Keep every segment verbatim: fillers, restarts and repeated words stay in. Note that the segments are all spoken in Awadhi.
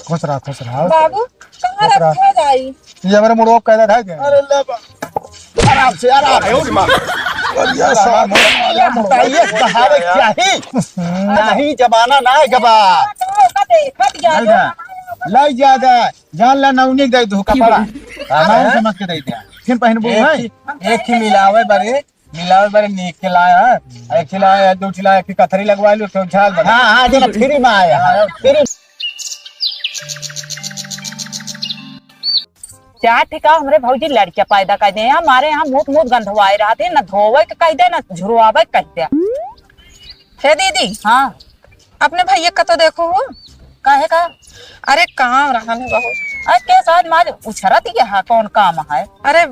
खुश रहा, खुश रहा। बाबू, कहाँ खुश रहा। रखा जाई? ये हमारे मुड़वा को कैदा था क्या? अरे ले बा-, आराम से, आराम से। अरे यार, साहब, ये कहावे क्या ही? नहीं, जमाना ना है गबा। तो का देखत गया नहीं जा। लाई ज्यादा। जान ला नौनी दे दू कपड़ा। हाँ, नाम हाँ। समझ के दे दे। फिर पहनबू एक है। ही, एक ही मिलावे बरे, मिलावे बरे नीक के लाया है। एक ही लाया है, दो ही लाया, एक ही कथरी लगवा लो, तो झाल बना। हाँ, हाँ, जरा फ्री में आया है। फ्री। चार ठिका हमरे भौजी लड़कियां पैदा कर दे हैं, हमारे यहाँ मुत मुत गंधवाए रहते हैं, न धोवे के कह दे, न झुरवावे के कह दे। हे दीदी, हाँ। अपने भैया का तो देखो हो। काहे का? अरे काम रहन है बहुत। अरे के साथ माज उछरत ये है, कौन काम है? अरे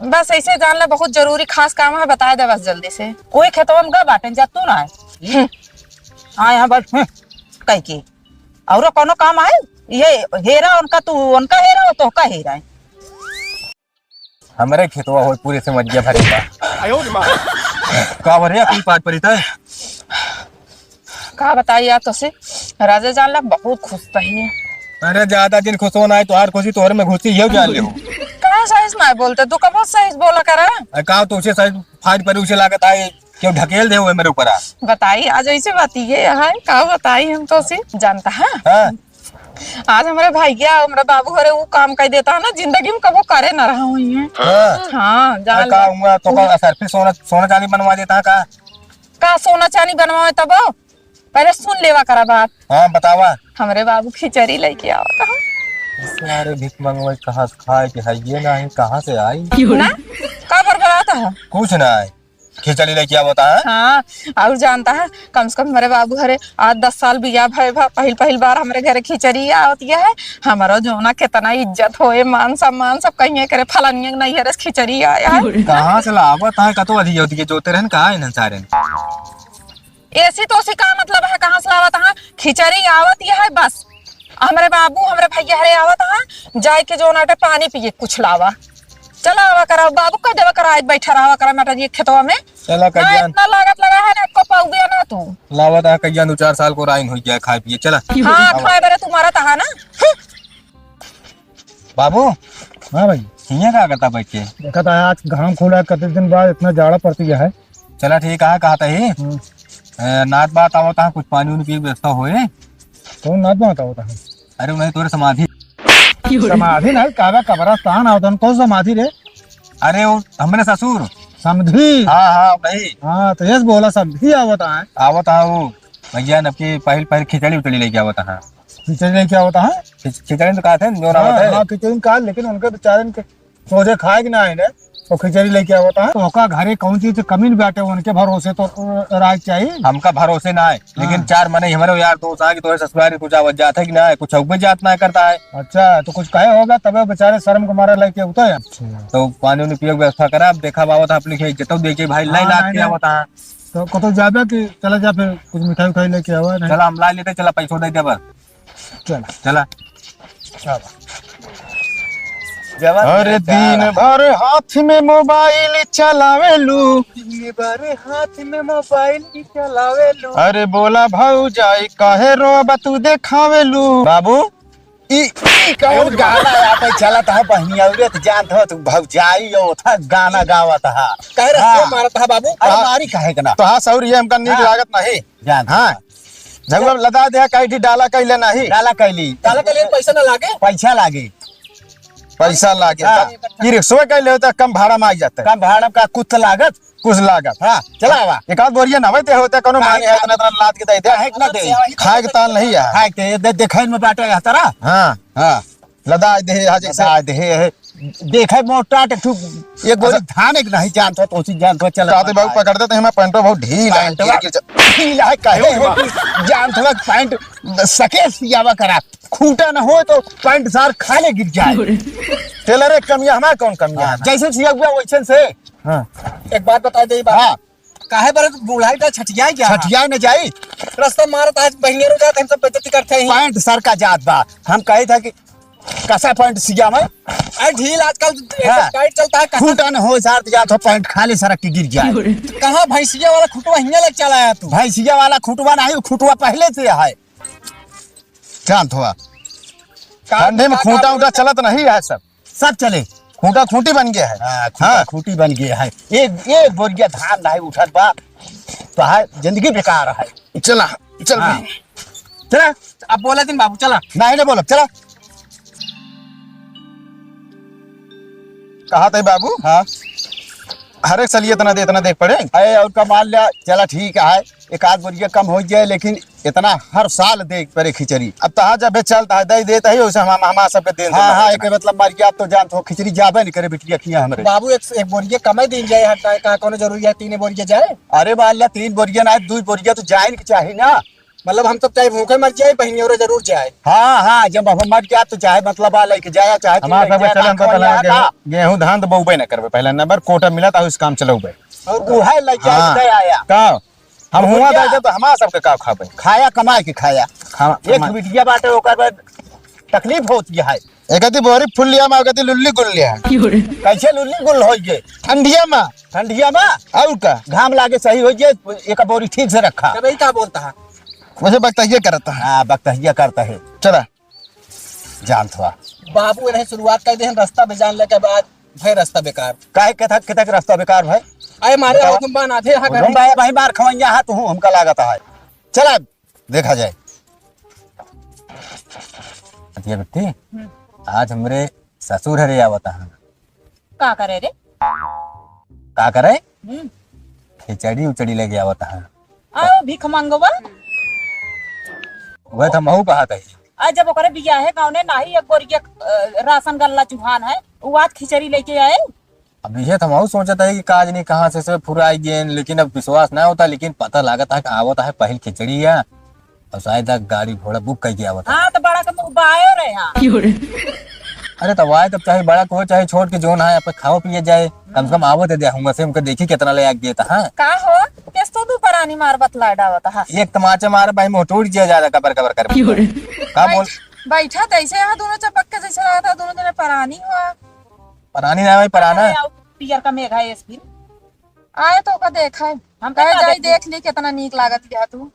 बस ऐसे जान ले, बहुत जरूरी खास काम है, बताए दे बस जल्दी से। कोई खेतवा में गा बाटें, जा तू ना है। हम्म। हाँ, यहाँ बस, हम्म, कह के। औरो कौनो काम है? ये हेरा उनका, तू उनका हेरा, वो तोहका हेरा है। हमरे खेतवा होत पूरे से मज्जा भरे बा। आयो रे माँ। का भरे अपनी पाट परी था? का बताई यार तोसे, राजा जान ला बहुत खुश तही। अरे ज्यादा दिन खुश होना है, तोहार खुशी तोहरे में घुसी, ये जान ले हो। कहाँ सही से ना बोलते, तू कब सही से बोला करा। अरे का तोसे सही फाट परी उसे लागत है, क्यों ढकेल दे हुए मेरे ऊपर आ? बताई, आज ऐसे बात ये है, का बताई हम तोसे, जानता है? हाँ। आज हमरे भैया, हमरे बाबू हरे उ काम कर देता है ना, जिंदगी में कबो करे ना रहा हुई है। हाँ। हाँ, अरे जान का ले। हुआ, तो का असर फिर सोना, सोना चांदी बनवा देता है का? का सोना चांदी बनवावे तब? पहले सुन लेवा करा बात। हाँ, बतावा। हमरे बाबू खिचड़ी लेके आवत है। सारे भीख मंगवाई कहाँ से खाए के है, ये ना है, कहाँ से आई? ना, का बरबरात है? कुछ ना है। खिचड़ी लेके आवत है? हाँ, और जानता है, कम से कम हमरे बाबू हरे आज दस साल बियाह भय भा, पहिल, पहिल बार हमरे घरे खिचड़ी आवत है। हमारा जोना कितना इज्जत होए, मान सम्मान सब कहिए करे, फलानिया के नैहरे से खिचड़ी आया है। कहाँ से लावत है? कतो अधिक होती है, जोते रहन, कहाँ इन्हन सारे? ऐसी तो उसी का मतलब है, कहाँ से लावत है? खिचड़ी आवत है बस। हमरे बाबू, हमरे भैया हरे आवत है, जाए के जोना आटे पानी पिए कुछ लावा। चला आवा करा, बाबू कह देवा करा, आज बैठा रहा करा मटर ये खेतवा में। चला ना कल्याण। इतना लागत लगा है ना, एको पाउबे ना तू। लावत है कल्याण, दो चार साल को राइन हो गया खाए पिए, चला। हाँ, आवा। खाए बरे तुम्हारा तहा ना। हम्म। बाबू। हाँ भाई। हियाँ का करता बैठ के? देखा था आज घाम खोला है, कितने दिन बाद इतना जाड़ा पड़ती है। चला ठीक है, कहा था ही? हम्म। ए, नात बात आवत है, कुछ पानी उनी पिए के व्यवस्था होए? कौन नात बात आवत है? अरे, वही तोरे समाधि। समाधि नहीं, काबा कब्रस्तान आवत है, कौन समाधि रे? अरे, वो हमरे ससुर। समधी? हाँ, हाँ, वही। हाँ, तो यस बोला, समधी आवत है। आवत है वो, भैया, नबकी पहिल, पहिल खिचड़ी उचड़ी लेके आवत है। खिचड़ी लेके आवत है? खिच-, खिचड़ी तो कहा थे, जो ना हाँ, होता है। हाँ, खिचड़ी कहा, लेकिन उनके बेचारे के सोझे खाए के ना है ने, तो खिचड़ी लेके आवत है। तो ओका घरे कौन चीज के कमी न बाटे, उनके भरोसे तो, अ, राज चाहिए। हमका भरोसे ना है, लेकिन हाँ। चार मने हमारे यार दोस्त आ कि तोरे ससुराल कुछ आवत जात है कि ना है, कुछ अउबे जात ना करता है। अच्छा, तो कुछ कहे होगा तबे बेचारे शर्म के मारे लेके उतर है। अच्छा। तो पानी उनी पिए के व्यवस्था करा, अब देखा बाबत है अपनी के इज्जत देखे भाई, लाई हाँ, लात नहीं, के नहीं। आवत है। तो कतो जाबे कि चला जा फिर कुछ मिठाई उठाई लेके आवा, नहीं? चला हम ला लेते, चला पैसों दे दे बस। चला। चला। जवान अरे है, दिन चला। भर हाथ में मोबाइल चलावेलू। दिन भर हाथ में मोबाइल चलावेलू। अरे बोला भौजाई, काहे रोब तू देखावेलू? बाबू, ई, ई कौन गाना यहाँ पे चलत है बहिनी? औरत जानत हो तू, भौजाई और था गाना गावत है। कह रहे हाँ। क्यों मारत है बाबू? अरे हाँ। मारी काहे के ना? तो हाँ, सौर ये हमका नीक हाँ। लागत नहीं। जान हाँ। झगुआ लदा दे, काई ठी डाला कैले नाही। डाला कैली। डाला कैली, पैसा ना लागे? पैसा लागे। पैसा लागे। हाँ। तब ई रिक्शा कैले होता, कम भाड़ा में आ जाता। कम भाड़ा का कुछ लागत? कुछ लागत। हाँ, चला आवा। एक आध बोरिया नवे ते होता, कोनो काहे माने है, इतना, इतना लाद के दे दे। काहे इतना दे? खाए के ताल नहीं है। खाए के दे, देखै में बाटे है तारा। हाँ। हाँ। लदा दे, हाँ, जैसे लदा दे, हे, देखे मोटा टे ठुक, ये गोरी अच्छा। धान एक नहीं जानत हो, तो उसी जानत हो, चला काते बाबू पकड़ देते हैं, मैं पैंटो बहुत ढील है, पैंटवा गिर, गिर जा। ढील है, कहे हो कि जानत हो, पैंट सके सियावा करा, खूंटा न हो तो पैंट सार खाले गिर जाए। टेलर एक कमिया, हमार कौन कमिया हाँ। है? जैसे सिया हुआ वैसे से। हाँ। एक बात बता दे, बाबू। हाँ। काहे बरे तू बुढ़ाई का छठियाई गया? छठियाई न जाई। रास्ता मारत आज बहिनेरो जात, हम सब बेइज्जती करते हैं। पैंट सर का जात बा। हम कहे था कि कसा पैंट सिया में? अरे ढील आजकल हाँ। टाइट चलता है, कसा खूंटा न हो सार तो जात हो पैंट खाली सरक के गिर जाए। कहाँ भैंसिया वाला खुटवा हियां लग चला है तू? भैंसिया वाला खुटवा नहीं, खुटवा पहले से है। जानत हुआ। का, ठंडी में का, खूंटा का उटा बोलता? चलत नहीं है सब। सब चले। खूंटा खूंटी बन गया है। हाँ, खूंटा हाँ। खूंटी बन गया है। एक, एक बोरिया धान नहीं उठत बा, तो है, जिंदगी बेकार है। चला, चल हाँ। भाई। चला। अब बोला दिन बाबू, चला। नहीं, नहीं बोलब, चला। कहा थे बाबू? हाँ। हर एक साल इतना दे, इतना देख पड़े। अरे, और कमाल लिया, चला ठीक है, एक आध बोरिया कम हो जाए, लेकिन इतना हर साल देख पड़े खिचड़ी। अब तहा जब चलता है, दे देता है, उसे हम, हम, हम सबके देन हाँ, देना हाँ, है। एक मतलब मार के आप तो जानत हो, खिचड़ी जाबे नहीं करे बिटिया किया हमरे। बाबू, एक, एक बोरिया कम ही दिन जाए, हर का, का कोनो जरूरी है, तीन बोरिया जाए? अरे, मान लिया, तीन बोरिया ना, दो बोरिया तो जाए नहीं चाहिए ना। मतलब, हम सब चाहे भूखे मर जाए, बहनी और जरूर जाए। हाँ, हाँ, जब हम मर जाए, तो चाहे, मतलब, आ लेके जाया, चाहे तू हमारा लेके सब जाया, चलन ना पता खवाया लगा, था। गेहूं, गेहूं धान तो बोबे ना करबे। पहला नंबर कोटा मिला था, उस काम चलौबे। और वो है, लेके हाँ। आया, दे आया। का? हम वो हुआ क्या? था, जब हमारा सबके का खाबे? खाया, कमाए के खाया। खा-, एक कमाए। बिटिया बाटे, ओकर बाद तकलीफ होती है। एक आधी बोरी फुल लिया मा, एक आधी लुल्ली गुल लिया। कैसे लुल्ली गुल होई गे? ठंडिया मा। ठंडिया मा? और का? घाम लागे सही होई गे, एक बोरी ठीक से रखा। तब यही का बोलता है? वैसे बकतहिया करता है। हाँ, बकतहिया करता है। चला। जानत हुआ। बाबू इन्हें शुरुआत कर दे, रास्ता बेजान लेके बाद भय रास्ता बेकार। काहे के थक, के थक रास्ता बेकार भाई? अरे मारे बतावा। हो तुम बान आधे यहाँ तुम घर। भाई, भाई मार खवैया हाथ हूँ, हमका लागत है। चला, देखा जाए। अतिया बिट्टी, हम्म। आज हमरे ससुर हरे आवत हैं। का करे रे? का करे? हम्म। खिचड़ी उचड़ी लेके आवत हैं। आओ भीख मंगवा। वह तो महू कहा था। आ जब ओकरे बियाहे गाउने नाही एक बोरिया, अ, राशन गल्ला चुहान है, उ आज खिचड़ी लेके आए। अब इहे तो हमहू सोचत है कि काज नहीं कहाँ से, से फुराई गेन, लेकिन अब विश्वास ना होता, लेकिन पता लागत है कि आवत है पहिल खिचड़ी है, और शायद आ गाड़ी घोड़ा बुक करके आवत है। हाँ, तो बड़ा के मुँह बायो रहे, हाँ। अरे तो आए तब चाहे बड़ा को हो, चाहे छोट के जोन है, आप खाओ पिए जाए, कम से कम आवत है दे, हम से उनके देखी कितना ले आग देता है। का हो, केस तो दू परानी मार बतला डावत है। एक तमाचा मार भाई, मुँह टूट जिया ज्यादा कबर कबर कर। का बोल? बैठ-, बैठा तो ऐसे यहाँ दोनों चपक के जैसे लगता है, दोनों जने परानी हुआ। परानी ना भाई, पराना। अरे, आओ, पियर का मेघा एस फिर। आए तो ओका देखा है। हम कहे का जाई देखी? देख ली कितना नीक लागत है तू।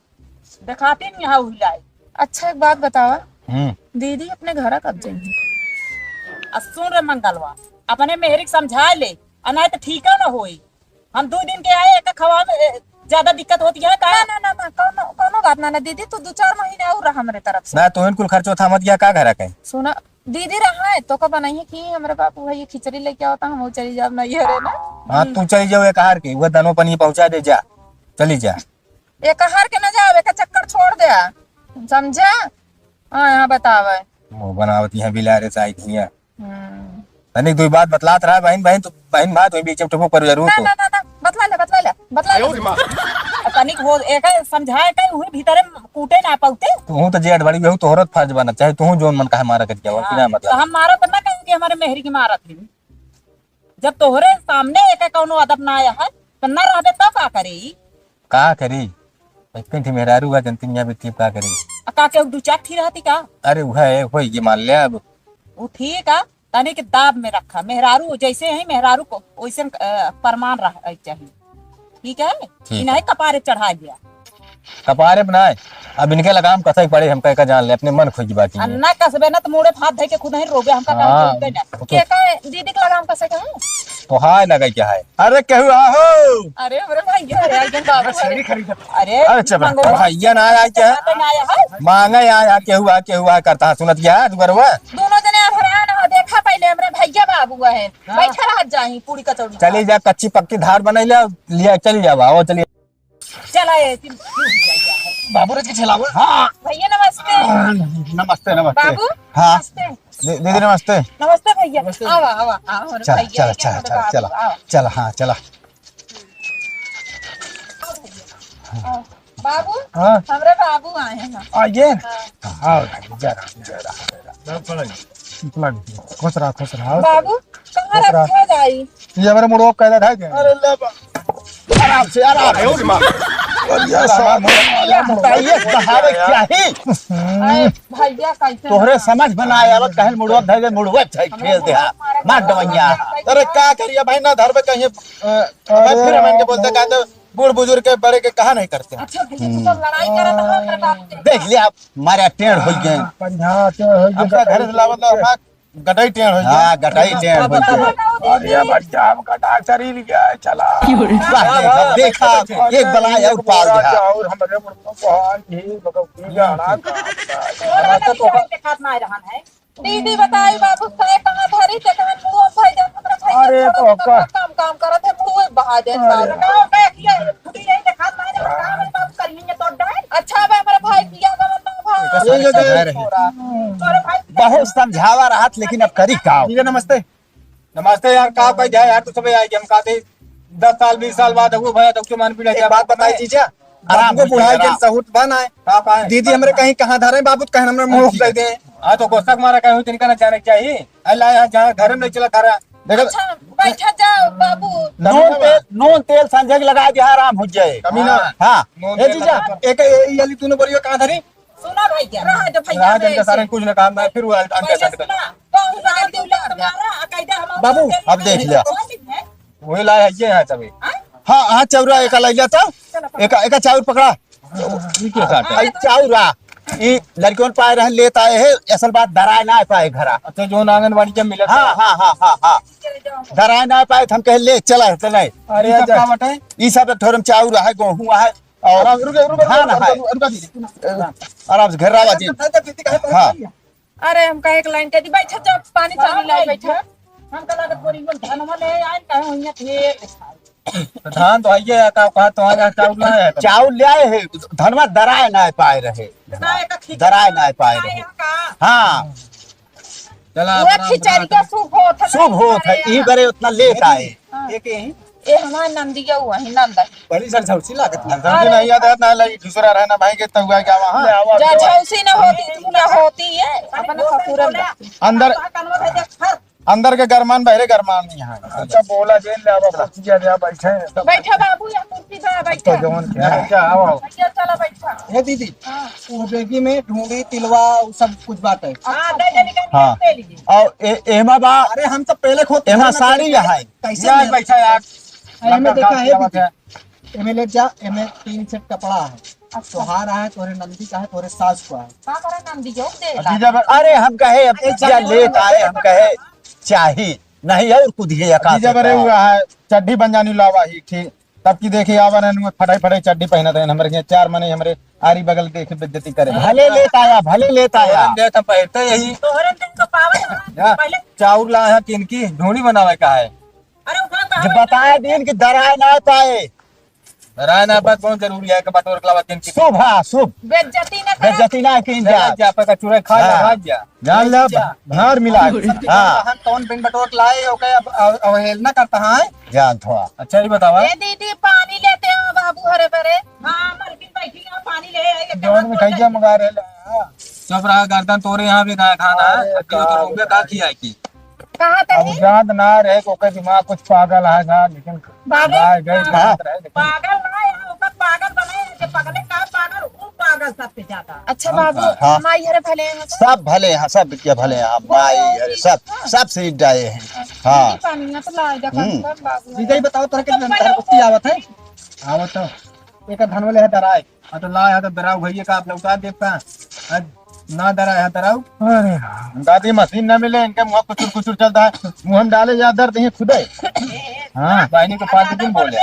देखाती नहीं है उहिलाई। अच्छा, एक बात बतावा। हम्म। दीदी अपने घरा कब जाएंगी? आ सुन रे मंगलवा, अपने मेहरी के समझा ले, आ नहीं तो ठीक है ना होई। हम दो दिन के आए, एक खवा में, ए, ज्यादा दिक्कत होती है का? ना, ना, ना, ना, कौनो, कौनो बात ना, ना दीदी, तू दो चार महीने और रह हमरे तरफ से। ना, तोहन कुल खर्चो थामत गया का घरा के? सुना, दीदी रहा है, तो का बनाइए कि हमरे बाबू है, ये खिचड़ी लेके आवता, हम चली जाब ना, ये रे ना। हाँ, तू चली जाओ एक हार के, वह दनो पनी पहुँचा दे, जा, चली जा। एक हार के ना जाओ, एक चक्कर छोड़ दे, समझा? हाँ, यहाँ बतावे। मुँह बनावत यहाँ बिलारे साई हिया। हम्म। तनिक दुई बात बतलात रहा, बहिन, बहिन, तू, बहिन, भाई, तू बीच में टुपुक पर जरूर ना, तो। ना, ना, ना, बतला ले, बतला ले, बतला ले। आयो रे माँ। तनिक हो, एक समझाए के, उही भीतरे कूटे ना पाउते। तू तो जेठ बड़ी, यहू तोहरत फर्ज बनत, चाहे तू जोन मन कहे मारा कर जाओ, हाँ, बिना मतलब। तो हम मारा तो ना कहें कि हमारे मेहरी की मारत है। जब तोहरे सामने एक कौनो अदब ना आया है, तो ना रहबे तो का करे ई? का करी? एक ठे मेहरारू बा, जनती मियाँ बेटी का करी? आ का केहू दू चार ठी रहती का? अरे उहे, होई गे मान ले अब। उ ठीक है, तनी के दाब में रखा। मेहरारू जैसे है, मेहरारू को वैसे, अ, प्रमाण रह, चाहिए। ठीक है? ठीक कि है। नहीं कपारे चढ़ा दिया। कपारे पे ना है। अब इनके लगाम कसे पड़े, हमका का जान ले, अपने मन खोजी बाकी आ में। ना कसबे ना तो मुड़े पे हाथ धइ के खुद ही रोबे, हमका कहे हाँ, बोलते ना। तो के का दीदी के लगाम कसे का है? तो हाय लगे क्या है? अरे केहू आहो। अरे हमरे भैया, अरे आइए बाबू, अरे। अरे अरे चल, मंगो। भैया ना आया क्या? तो ना आया है। मांगे आया, केहू आ, केहू आ करता है, सुनत क्या है दुबरवा? दोनों जने हरान हो, देखा पहले हमरे भैया बाबू है। हाँ। बैठा रह जाही पूरी कचौड़ी। चली जा, कच्ची पक्की धार बनाई ले, लिया चली जावा, आओ चलिए। चला ए, तिम-, बाबू रे के छेलावा। हाँ। भैया नमस्ते। नमस्ते, नमस्ते। बाबू, हाँ। नमस्ते। दे-, दीदी नमस्ते। नमस्ते भैया। नमस्ते। आवा, आवा, आवा, हमरे चला, भैया, चला, ये चला, हमरे चला, बाबू, चला। आवा। चला, हाँ, चला। आवा। बाबू, हाँ। हमरे बाबू आए हैं। आइए। हाँ। हाँ, जरा, जरा, जरा। खुश रहा, खुश रहा। बाबू, कहाँ खुश रहा। रखे जाई? ये हमारे मुड़वा पैदा था क्या? अरे ले बा-, आराम से, आराम से। अरे माँ। अरे ये सामान, ये बताइए, कहावे क्या ही? अरे भैया, कैसे तोहरे ना? समझ में ना आया, कहन मुड़वा धर दे, मुड़वा धर खेल दे, हाँ। मार दवैया। अरे का करिए भाई, ना धरबे कहीं, अ, अरे फिर हम इनके बोलते, कहते, बूढ़ बुजुर्ग के, बड़े के कहा नहीं करते हैं। अच्छा भैया, तू तो लड़ाई करत हो, ओकर बाप से। देख लिया, आप मारे टेढ़ हो गए। पंजा टेढ़ हो गए, हमका घर से लावत ला, हमार गटाई टेढ़ हो गया। हाँ, गटाई टेढ़ हो गया। अरे भैया, हम गटाई चली गया, चला। वाह, देखा, देखा, एक बलाई और पाल दिया। और हमरे मुर्गा को आज ही मतलब की जाना का। तोरा तो दिखात ना रहन है। दीदी बताई बाबू, कहे कहाँ धरी, ते कहाँ मुँह भाई जान, हमरा भाई अरे जान, तो थोड़ा का? काम, काम करत है, मुँह बहा जाए अरे। साला। का होता है कि ये खुदी नहीं दिखात ना है, का है बाबू, करिए तो डर। अच्छा बे, हमारे भाई किया गलत ना भाई। एकर सारे ये, ये, सुधार है। तोरा। तोरे भाई बहुत समझावा रहत, लेकिन अब करी का? भैया नमस्ते। नमस्ते यार, का भाई जाए यार, तू सबे आए, हम कहते दस साल, बीस साल बाद वो भैया, तो क्यों मान पीड़ा एक क्या बात बात बताई है? जीजा, आराम आपको हो बुढ़ाई जाएगा। के सहूत बन आए। का पाए? दीदी हमरे कहीं कहाँ धरे बाबू, कहीं हमरे मुँह ठीक है। दे दे। हाँ, तो गोस्ता के मारा कहीं हुई, तिनका ना जाने के चाहिए। अल्लाह, यहाँ जहाँ घर में नहीं चला, घर देखो। अच्छा, बैठा जाओ बाबू। नून तेल, नून तेल संझे के लगा दिया, आराम हो जाए। कमी ना। हाँ। नून ए तेल जीजा, लगा। एक, ए, ये वाली तूने बोलियो कहाँ धरी? सुना भैया, रहा दे भैया, रहा दे, इनका सारे कुछ ना काम ना, फिर वो अंडा भैया सेट कर। सुना, बहुत सारे दिल तुम्हारा, आ, कैदा हम बाबू, आप अब देख लिया। वही लाए है, ये है सभी। हाँ? हाँ, हाँ, चाउर एका लइ लिया तो। चलो, पकड़। एका, एका चाउर पकड़ा। ई के काटे? आई चाउर आ। ई लड़कियों पाए रहे, लेत आए है, असल बात दराए ना पाए घरा। अच्छा, जो आंगनबाड़ी जब मिला हाँ, था। हाँ, हाँ, हाँ, हाँ। दराए ना पाए, हम कहे, "ले, चला, चला।" अरे, ई सब अच्छा। का बटे? ई सब एक ठोरम चाउर है, गेहूं है, और आराम, रुके, रुके, धान रुके, है। रुके, रुके, रुके। आराम से घर आवा जी। हाँ। अरे, हमका एक लाइन कह दी, बैठा जाओ, पानी, पानी लाई, बैठा। हमका लगे पूरी कुल धनवा ले आए, कहे हुइया थे। तो धान तो आइए, का कहा तो आया, चाउर ना आया तो। चाउर ले आए है, धनवा दराए ना पाए रहे। ना, एक खिचड़ी दराए ना पाए रहे। का? हाँ। चला, वो अपना खिचड़ी अपना का शुभ होत है, शुभ होत है, हमारे ई यहाँ। बरे उतना लेट आए। हाँ। एक यही? ए हमार नंदिया हुआ है, नंदा। बड़ी सर झौसी लागत है। नंदा जी नहीं याद है, ना लगी, दूसरा रहना भाई के तहुआ क्या वहाँ? जा झौसी ना होती, तू ना होती है, अपना ससुर में। अंदर, अंदर के गरमान, बहरे गरमान नहीं है। अच्छा, बोला जे ले, अब कुर्सी जा, जा बैठे हैं। बैठा बाबू, या कुर्सी पे अब तो बैठा। जवन के है। अच्छा, आओ, आओ। भैया, चला बैठा। ए दीदी, हाँ। वो बेगी में ढूंढी, तिलवा, वो सब कुछ बात है। हाँ, दे दे, निकाल हाँ। दे लीजिए। और ए-, एमा बा, अरे, हम सब पहले खुद एमा घर में साड़ी बैठे यहाँ है। कैसे यार, में बैठा यार। एमे लड़का देखा का है क्या बात दीदी? है? एमे ले जा, एमे तीन सेट कपड़ा है। अच्छा। तोहार है, तोहरे नंदी का है, तोहरे सास को है। का करे नंदी के? दे अब ला। जीजा बे-, अरे हम कहे, अब ए, जा जा, लेत आए, हम कहे, चाही, नहीं और कुछ ये का जीजा बरे हुआ है, चड्ढी बंजानी लावा ही, ठीक। तब की देखी आवा रहन, फटाई फटाई चड्ढी पहनत रहन, हमरे के चार मने हमरे आरी बगल देखे बेइज्जती करे। भले लेत आया, भले लेत आया। तोहरे देत हम पहिरते यही। तोहरे दिन को पावन है, जा, पहले चाउर ला है, किनकी ढोनी बनावे का है। अरे उठा, जब बताए दिन कि दराए ना पाए। दराए ना पाए, बहुत जरूरी है कि बटोर के लावा किनकी। शुभ, हाँ, शुभ। बेइज्जती ना करे। बेइज्जती ना कीन चला जा। जा, आपका चूरा खा जा, हाँ। भाग जा। जान ले, जा। भार मिला। हाँ। हम कौन बिन बटोर के लाए, ओके, अब अव-, अवहेलना करता है। जान थोड़ा। अच्छा, ये बतावा। ए दीदी, पानी लेते हो बाबू, हरे भरे। हाँ, मलकिन बैठी है, पानी ले आई, एकदम जौन हाथ मिठाई धो के मंगा रहे ले, हाँ। चुप रहा, गर्दन तोरे यहाँ भी ना खाना है। अरे अब की तो का तुम का बताई। खियाई की? कहा अब तनी? याद ना रहे, ओके दिमाग कुछ पागल है ना, लेकिन पागल? गाय गई हाँ। बात रहे, लेकिन पागल ना है, ओकर पागल बनाए, जे पगले का पागल, ऊ पागल सबसे ज्यादा। अच्छा हाँ, बाबू, हाँ। माई हरे भले हैं? सब भले हैं, सब बिटिया भले हैं, हाँ, माई हरे, सब, सब सीट डाए हैं। हाँ। पानी ना तो ला जा, हम्म। कम बाबू। जीजा, ये बताओ, तोहरे के तो धन-, पहले धनपत्ती आवत है? आवत तो। एक धन वाले है दराए। हाँ, तो ला, यहाँ तो दराव भैया का आप लौटा देब का? आज ना दरा, यहाँ दराव। अरे राम। दादी, मशीन ना मिले, इनका मुँह कुचुर कुचुर चलता है। मुँह में डाले या दर्द, ये खुदे। हाँ। बहनी को पाँच दिन बोले।